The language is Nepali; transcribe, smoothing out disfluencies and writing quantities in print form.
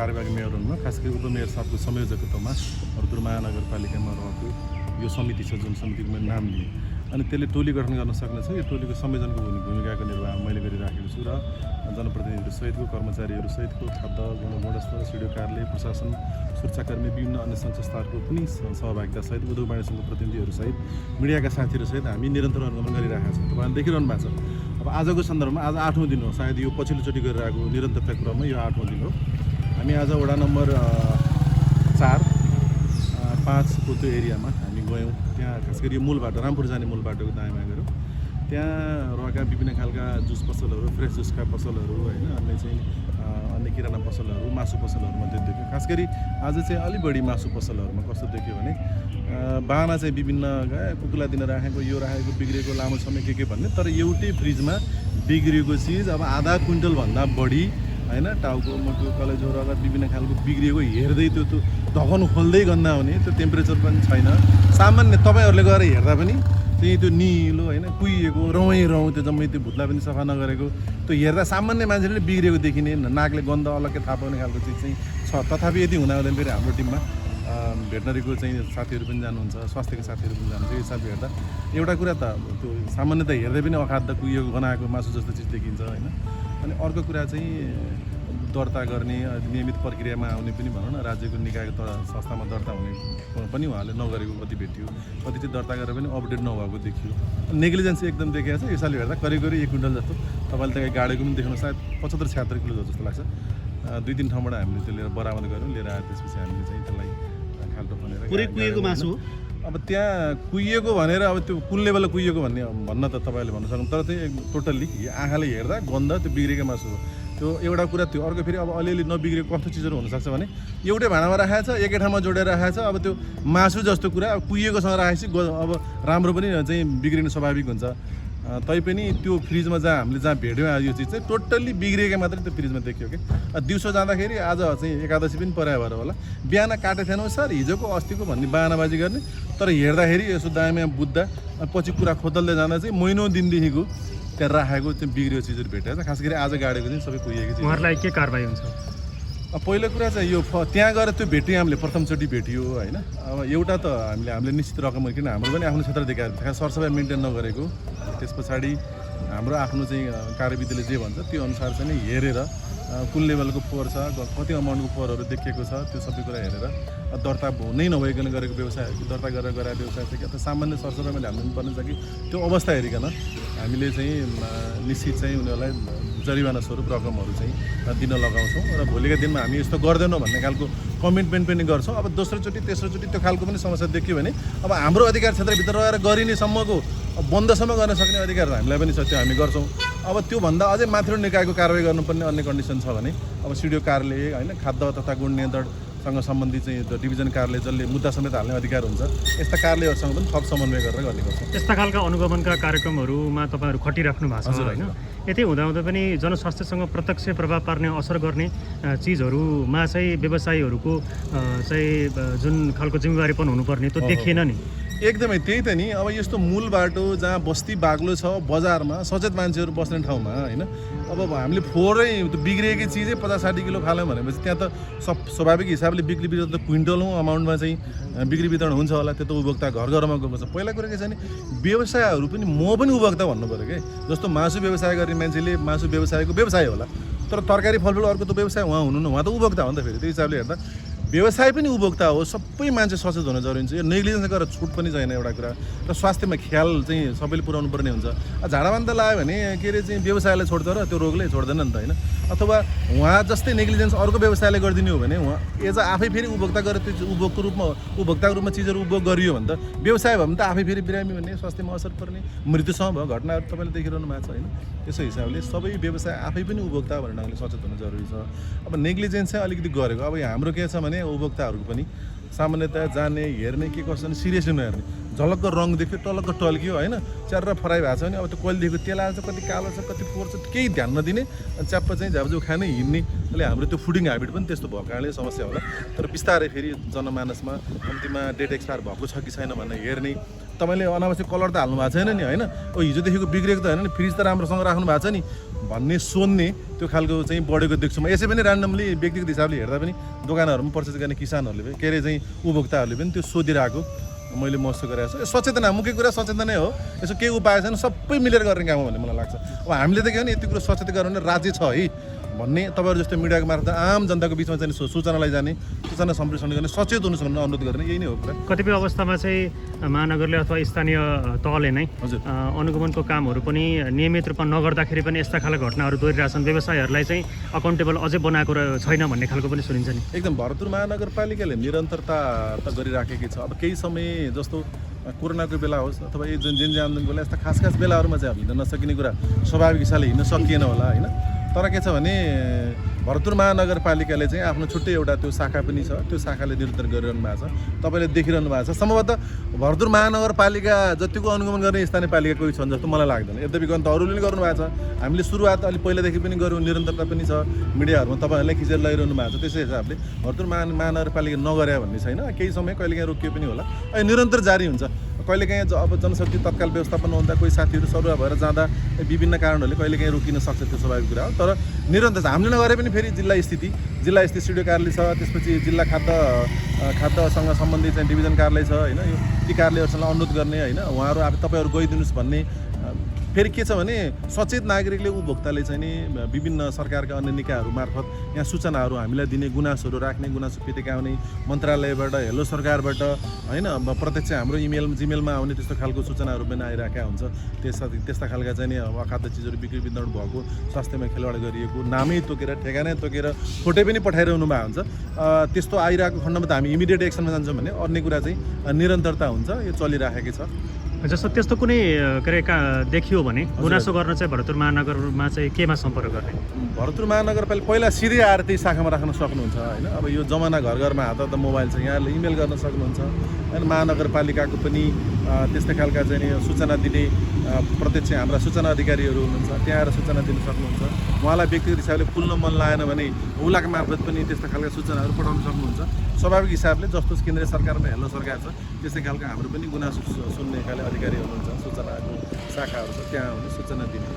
कार्यवाही मेयर हुनुहुन्न, खास गरी उपमेयर साहबको संयोजकत्वमा रुद्र महानगरपालिकामा रहेको यो समिति छ, जुन समितिको मैले नाम लिएँ। अनि त्यसले टोली गठन गर्न सक्नेछ। यो टोलीको संयोजनको भूमिकाको निर्वाह मैले गरिराखेको छु र जनप्रतिनिधिहरू सहितको, कर्मचारीहरू सहितको, खाद्य गुणस्तर, सिडिओ कार्यालय, प्रशासन, सुरक्षाकर्मी, विभिन्न अन्य सङ्घ संस्थाहरूको पनि सहभागिता सहित, उद्योग वाणिज्य सङ्घको प्रतिनिधिहरू सहित, मिडियाका साथीहरू सहित हामी निरन्तर अनुगमन गरिरहेका छौँ। तपाईँले देखिरहनु भएको छ। अब आजको सन्दर्भमा आज 8औं दिन हो, सायद यो पछिल्लोचोटि गरिरहेको निरन्तरता क्रममा यो 8औं दिन हो। हामी आज वडा नम्बर 4-5 को त्यो एरियामा हामी गयौँ। त्यहाँ खास गरी यो मूल बाटो, रामपुर जाने मूल बाटोको दायाँमा गयौँ। त्यहाँ रहेका विभिन्न खालका जुस पसलहरू, फ्रेस जुसका पसलहरू, होइन, अन्य किराना पसलहरू, मासु पसलहरूमा त्यो देख्यो। खास गरी आज चाहिँ अलिक बढी मासु पसलहरूमा कस्तो देख्यो भने बाहना चाहिँ विभिन्न कुकुला दिन राखेको, यो राखेको, बिग्रेको, लामो समय के भन्ने, तर एउटै फ्रिजमा बिग्रिएको चिज अब आधा क्विन्टलभन्दा बढी, होइन, टाउको, मुटु, कलेजो, रगत विभिन्न खालको बिग्रिएको हेर्दै त्यो ढकन खोल्दै गन्दा हुने, त्यो टेम्परेचर पनि छैन। सामान्य तपाईँहरूले गएर हेर्दा पनि त्यही त्यो निलो, होइन, कुहिएको रौँ त्यो जम्मै त्यो भुत्ला पनि सफा नगरेको, त्यो हेर्दा सामान्य मान्छेले बिग्रेको देखिने, नाकले गन्ध अलग्गै थाहा पाउने खालको चिज चाहिँ छ। तथापि यदि हुँदाहुँदैन फेरि हाम्रो टिममा भेटनरीको चाहिँ साथीहरू पनि जानुहुन्छ, स्वास्थ्यको साथीहरू पनि जानुहुन्छ। यो हिसाबले हेर्दा एउटा कुरा त त्यो सामान्यतः हेर्दै पनि अखाद्य कुहिएको गनाएको मासु जस्तो चिज देखिन्छ, होइन। अनि अर्को कुरा चाहिँ दर्ता गर्ने, नियमित प्रक्रियामा आउने पनि भनौँ न, राज्यको निकायको संस्थामा दर्ता हुने पनि उहाँले नगरेको कति भेटियो, कति चाहिँ दर्ता गरेर पनि अपडेट नभएको देखियो। नेग्लिजेन्स एकदम देखिएको छ। यसैले हेर्दा करिब 1 क्विन्टल जस्तो तपाईँले त्यहाँ गाडेको पनि देख्नु, सायद 75-76 किलो जस्तो लाग्छ। 2-3 ठाउँबाट हामीले त्यो लिएर बरामद गऱ्यौँ। लिएर आएर त्यसपछि हामीले चाहिँ त्यसलाई खाल्टो खनेर पुरै कुहिएको मासु हो। अब त्यहाँ कुहिएको भनेर अब त्यो कुन लेभलमा कुहिएको भन्न त तपाईँले भन्न सक्नु, तर चाहिँ टोटल्ली आँखाले हेर्दा गन्ध त्यो बिग्रेको मासु हो। त्यो एउटा कुरा थियो। अर्को फेरि अब अलिअलि नबिग्रेको कस्तो चिजहरू हुनसक्छ भने एउटै भाँडामा राखेको छ, एकै ठाउँमा जोडेर राखेको छ। अब त्यो मासु जस्तो कुरा अब कुहिएकोसँग राखेपछि अब राम्रो पनि चाहिँ बिग्रिनु स्वाभाविक हुन्छ। तैपनि त्यो फ्रिजमा जहाँ भेट्यौँ यो चिज चाहिँ टोटल्ली बिग्रिएको मात्रै त्यो फ्रिजमा देखियो कि। दिउँसो जाँदाखेरि आज चाहिँ एकादशी पनि पर्या भएर होला, बिहान काटेको थिएनौँ सर, हिजोको अस्तिको भन्ने बाहनाबाजी गर्ने, तर हेर्दाखेरि यसो दायाँमा बुझ्दा पछि कुरा खोतल्दै जाँदा चाहिँ महिनौँ दिनदेखिको त्यहाँ राखेको त्यो बिग्रियो चिजहरू भेटेको छ। खास गरी आज गाडेको चाहिँ सबै कुहिएको चिज। उहाँहरूलाई के कारबाही हुन्छ? पहिलो कुरा चाहिँ यो त्यहाँ गएर त्यो भेट्यो, हामीले प्रथमचोटि भेटियो, होइन। अब एउटा त हामीले निश्चित रकम, किन हाम्रो पनि आफ्नो क्षेत्र देखाएको खास सरसफाइ मेन्टेन नगरेको। त्यस पछाडि हाम्रो आफ्नो चाहिँ कार्यविधिले जे भन्छ त्यो अनुसार चाहिँ हेरेर कुन लेभलको फोहोर छ, कति अमाउन्टको फोहोरहरू देखिएको छ, त्यो सबै कुरा हेरेर दर्ता नै नभइकन गरेको व्यवसाय, दर्ता गरेर गराएको व्यवसाय छ कि अथवा सामान्य सरसफाइमा ध्यान दिनुपर्ने छ कि, त्यो अवस्था हेरिकन हामीले चाहिँ निश्चित चाहिँ उनीहरूलाई जरिवाना स्वरूप रकमहरू चाहिँ दिन लगाउँछौँ र भोलिका दिनमा हामी यस्तो गर्दैनौँ भन्ने खालको कमिटमेन्ट पनि गर्छौँ। अब दोस्रोचोटि तेस्रोचोटि त्यो खालको पनि समस्या देखियो भने अब हाम्रो अधिकार क्षेत्रभित्र रहेर गरिने सम्मको बन्दसम्म गर्न सक्ने अधिकार हामीलाई पनि छ, त्यो हामी गर्छौँ। अब त्योभन्दा अझै माथिल्लो निकायको कारवाही गर्नुपर्ने अन्य कन्डिसन छ भने अब सिडिओ कार्यालय, होइन, खाद्य तथा गुण नियन्त्रणसँग सम्बन्धित चाहिँ डिभिजन कार्यालय जसले मुद्दा समेत हाल्ने अधिकार हुन्छ, यस्ता कार्यालयहरूसँग पनि थप समन्वय गरेर गर्ने गर्छौँ। यस्ता खालका अनुगमनका कार्यक्रमहरूमा तपाईँहरू खटिराख्नु भएको छ, होइन। यति हुँदाहुँदै पनि जनस्वास्थ्यसँग प्रत्यक्ष प्रभाव पार्ने, असर गर्ने चिजहरूमा चाहिँ व्यवसायीहरूको चाहिँ जुन खालको जिम्मेवारीपन हुनुपर्ने त्यो देखिएन नि। एकदमै त्यही त नि। अब यस्तो मूल बाटो जहाँ बस्ती बाग्लो छ, बजारमा सचेत मान्छेहरू बस्ने ठाउँमा, होइन, अब हामीले फोहोरै त्यो बिग्रिएकै चिजै 50-60 किलो फाल्यौँ भनेपछि त्यहाँ त स्वाभाविक हिसाबले बिक्री वितरण त क्विन्टलौँ अमाउन्टमा चाहिँ बिक्री वितरण हुन्छ होला। त्यो त उपभोक्ता घर घरमा गएको छ। पहिला कुरा के छ भने व्यवसायहरू पनि म पनि उपभोक्ता भन्नु पऱ्यो कि। जस्तो मासु व्यवसाय गर्ने मान्छेले मासु व्यवसायको व्यवसाय होला, तर तरकारी फलफुल अर्को त व्यवसाय उहाँ हुनु न, उहाँ त उपभोक्ता हो नि त। फेरि त्यो हिसाबले हेर्दा व्यवसाय पनि उपभोक्ता हो। सबै मान्छे सचेत हुन जरुरी छ। यो नेग्लिजेन्स गरेर छुट पनि छैन एउटा कुरा। र स्वास्थ्यमा ख्याल चाहिँ सबैले पुऱ्याउनु पर्ने हुन्छ। झाडाबान्त लायो भने के अरे चाहिँ व्यवसायलाई छोड्छ र त्यो रोगले छोड्दैन नि त, होइन। अथवा उहाँ जस्तै नेग्लिजेन्स अर्को व्यवसायले गरिदिने हो भने उहाँ एज आफै फेरि उपभोक्ता गरेर त्यो उपभोक्ताको रूपमा चिजहरू उपभोग गरियो भने त व्यवसाय भयो भने त आफै फेरि बिरामी भन्ने, स्वास्थ्यमा असर पर्ने, मृत्युसम्म भयो घटनाहरू तपाईँले देखिरहनु भएको छ, होइन। त्यसो हिसाबले सबै व्यवसाय आफै पनि उपभोक्ता भन्ने ढङ्गले सचेत हुन जरुरी छ। अब नेग्लिजेन्स चाहिँ अलिकति गरेको। अब हाम्रो के छ भने उपभोक्ताहरूको पनि सामान्यतया जाने, हेर्ने, के कसो भने सिरियसली नहेर्ने। झलक्क रङ देख्यो, टलक्क टल्कियो, होइन, च्यार फराइ भएको छ भने अब त्यो कहिले देखेको तेल आएको छ, कति कालो छ, कति पोहोर छ, केही ध्यान नदिने, च्याप्प चाहिँ झापझुप खाने, हिँड्ने। अहिले हाम्रो त्यो फुडिङ ह्याबिट पनि त्यस्तो भएको कारणले समस्या होला। तर बिस्तारै फेरि जनमानसमा कम्तीमा डेट एक्सपायर भएको छ कि छैन भनेर हेर्ने। तपाईँले अनावश्यक कलर त हाल्नु भएको छैन नि, होइन। हिजोदेखिको बिग्रेको त होइन नि, फ्रिज त राम्रोसँग राख्नु भएको छ नि, भन्ने सोध्ने त्यो खालको चाहिँ बढेको देख्छु म। यसै पनि ऱ्यान्डमली व्यक्तिगत हिसाबले हेर्दा पनि दोकानहरूमा पर्चेस गर्ने किसानहरूले पनि के अरे चाहिँ उपभोक्ताहरूले पनि त्यो सोधिरहेको मैले महसुस गरेको छु। सचेतना मुख्य कुरा सचेतनै हो। यसो केही उपाय छैन, सबै मिलेर गर्ने काम हो भन्ने मलाई लाग्छ। अब हामीले त के भने यति कुरो सचेत गराउने राज्य छ है भन्ने तपाईँहरू जस्तो मिडियाको मार्फत आम जनताको बिचमा चाहिँ सूचना लैजाने, सूचना सम्प्रेषण गर्ने, सचेत हुनुहोस् भन्ने अनुरोध गर्ने, यही नै हो कुरा। कतिपय अवस्थामा चाहिँ महानगरले अथवा स्थानीय तहले नै अनुगमनको कामहरू पनि नियमित रूपमा नगर्दाखेरि पनि यस्ता खालका घटनाहरू दोहोरिरहेछन्, व्यवसायहरूलाई चाहिँ अकाउन्टेबल अझै बनाएको छैन भन्ने खालको पनि सुनिन्छ नि। एकदम भरतपुर महानगरपालिकाले निरन्तरता त गरिराखेकै छ। अब केही समय जस्तो कोरोनाको बेला होस् अथवा यो जनजाति आन्दोलनको बेला यस्ता खास खास बेलाहरूमा चाहिँ अब हिँड्न नसकिने कुरा स्वाभाविक हिसाबले हिँड्न सकिएन होला होइन। तर के छ भने भरतपुर महानगरपालिकाले चाहिँ आफ्नो छुट्टै एउटा त्यो शाखा पनि छ, त्यो शाखाले निरन्तर गरिरहनु भएको छ, तपाईँले देखिरहनु भएको छ। सम्भवतः भरतपुर महानगरपालिका जतिको अनुगमन गर्ने स्थानीय पालिका कोही छन् जस्तो मलाई लाग्दैन। यद्यपि गन्त अरूले पनि गर्नुभएको छ, हामीले सुरुवात अलिक पहिलादेखि पनि गऱ्यौँ, निरन्तरता पनि छ, मिडियाहरूमा तपाईँहरूले खिचेर लैरहनु भएको छ। त्यसै हिसाबले भरतपुर महानगरपालिका नगरे भन्ने छैन, केही समय कहिलेकाहीँ रोकियो पनि होला, अहिले निरन्तर जारी हुन्छ। कहिलेकाहीँ अब जनशक्ति तत्काल व्यवस्थापन हुँदा कोही साथीहरू सरुवा भएर जाँदा विभिन्न कारणहरूले कहिलेकाहीँ रोकिन सक्छ, त्यो स्वाभाविक कुरा हो। तर निरन्तर हामीले नगरे पनि फेरि जिल्ला स्थित सिडिओ कार्यालय छ, त्यसपछि जिल्ला खाद्यसँग सम्बन्धित चाहिँ डिभिजन कार्यालय छ होइन। यो ती कार्यालयहरूसँग अनुरोध गर्ने होइन, उहाँहरू अब तपाईँहरू गइदिनुहोस् भन्ने। फेरि के छ भने सचेत नागरिकले उपभोक्ताले चाहिँ नि विभिन्न सरकारका अन्य निकायहरू मार्फत यहाँ सूचनाहरू हामीलाई दिने, गुनासोहरू राख्ने, गुनासो पेटिका आउने मन्त्रालयबाट, हेलो सरकारबाट होइन, प्रत्यक्ष हाम्रो जिमेलमा आउने त्यस्तो खालको सूचनाहरू पनि आइरहेका हुन्छ। त्यस्ता खालका चाहिँ नि अखाद्य चिजहरू बिक्री वितरण भएको, स्वास्थ्यमा खेलवाड गरिएको, नामै तोकेर ठेगानै तोकेर फोटो पनि पठाइरहनु भएको हुन्छ। त्यस्तो आइरहेको खण्डमा त हामी इमिडिएट एक्सनमा जान्छौँ भने अर्ने कुरा चाहिँ निरन्तरता हुन्छ, यो चलिराखेकै छ। जस्तो त्यस्तो कुनै के अरे देखियो भने गुनासो गर्न चाहिँ भरतपुर महानगरमा चाहिँ केमा सम्पर्क गर्ने? भरतपुर महानगरपालिका पहिला सिधै आएर त्यही शाखामा राख्न सक्नुहुन्छ होइन। अब यो जमाना घर घरमा हात हात मोबाइल छ, यहाँले इमेल गर्न सक्नुहुन्छ होइन। महानगरपालिकाको पनि त्यस्तै खालका चाहिँ सूचना दिने प्रत्यक्ष हाम्रा सूचना अधिकारीहरू हुनुहुन्छ, त्यहाँ आएर सूचना दिन सक्नुहुन्छ। उहाँलाई व्यक्तिगत हिसाबले खुल्न मन लागेन भने उलाका मार्फत पनि त्यस्ता खालका सूचनाहरू पठाउन सक्नुहुन्छ। स्वाभाविक हिसाबले जस्तो केन्द्रीय सरकारमा हेलो सरकार छ त्यस्तै खालका हाम्रो पनि गुनासो सुन्ने खाले अधिकारी हुनुहुन्छ, सूचनाको शाखाहरू छ, त्यहाँ आउने सूचना दिने।